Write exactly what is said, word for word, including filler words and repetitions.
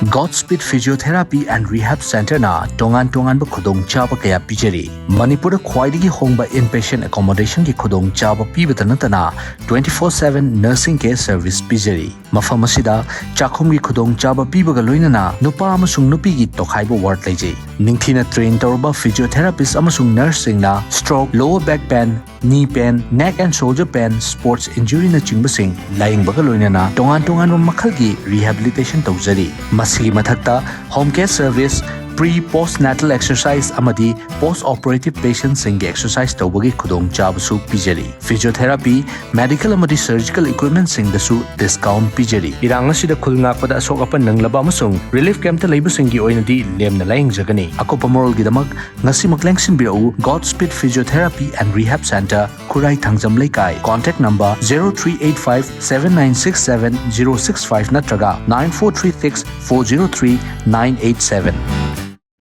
Godspeed Physiotherapy and Rehab Centerꯅ ꯇꯣꯉꯥꯟ ꯇꯣꯉꯥꯟꯕ ꯈꯨꯗꯣꯡꯆꯥꯕ ꯀꯌꯥ ꯄꯤꯖꯔꯤ꯫ ꯃꯅꯤꯄꯨꯔꯗ ꯈ꯭ꯋꯥꯏꯗꯒꯤ ꯍꯣꯡꯕ inpatient accommodationꯒꯤ ꯈꯨꯗꯣꯡꯆꯥꯕ ꯄꯤꯕꯇ ꯅꯠꯇꯅ, twenty four seven nursing care service ꯄꯤꯖꯔꯤ꯫ ꯃꯐꯝ ꯑꯁꯤꯗ ꯆꯥꯛꯈꯨꯝꯒꯤ ꯈꯨꯗꯣꯡꯆꯥꯕ ꯄꯤꯕꯒ ꯂꯣꯏꯅꯅ ꯅꯨꯄꯥ ꯑꯃꯁꯨꯡ ꯅꯨꯄꯤꯒꯤ ꯇꯣꯈꯥꯏꯕ ward ꯂꯩꯖꯩ꯫ ꯅꯤꯡꯊꯤꯅ train ꯇꯧꯔꯕ physiotherapist ꯑꯃꯁꯨꯡ nurseꯁꯤꯡꯅ stroke, lower back pain, knee pain, neck and shoulder pain, sports injuryꯅꯆꯤꯡꯕꯁꯤꯡ ꯂꯥꯌꯦꯡꯕꯒ ꯂꯣꯏꯅꯅ ꯇꯣꯉꯥꯟ ꯇꯣꯉꯥꯟꯕ ꯃꯈꯜꯒꯤ rehabilitation ꯇꯧꯖꯔꯤ꯫ ꯃꯁꯤꯒꯤ ꯃꯊꯛꯇ home care service, pre post natal exercise ꯑꯃꯗꯤ post operative patientꯁꯤꯡꯒꯤ exercise ꯇꯧꯕꯒꯤ ꯈꯨꯗꯣꯡꯆꯥꯕꯁꯨ ꯄꯤꯖꯔꯤ꯫ Physiotherapy, medical ꯑꯃꯗꯤ surgical equipmentꯁꯤꯡꯗꯁꯨ discount ꯄꯤꯖꯔꯤ꯫ ꯏꯔꯥꯡ ꯑꯁꯤꯗ ꯈꯨꯜ ꯉꯥꯛꯄꯗ ꯑꯁꯣꯛ ꯑꯄꯟ ꯅꯪꯂꯕ ꯑꯃꯁꯨꯡ relief campꯇ ꯂꯩꯕꯁꯤꯡꯒꯤ ꯑꯣꯏꯅꯗꯤ ꯂꯦꯝꯅ ꯂꯥꯌꯦꯡꯖꯒꯅꯤ꯫ ꯑꯀꯨꯞꯄ ꯃꯔꯣꯜꯒꯤꯗꯃꯛ ꯉꯁꯤꯃꯛ ꯂꯦꯡꯁꯤꯟꯕꯤꯔꯛꯎ꯫ Godspeed Physiotherapy and Rehab Center, ꯈꯨꯔꯥꯏ ꯊꯥꯡꯖꯝ ꯂꯩꯀꯥꯏ꯫ Contact number zero three eight five seven nine six seven zero six five ꯅꯠꯇ꯭ꯔꯒ nine four three six four zero three nine eight seven꯫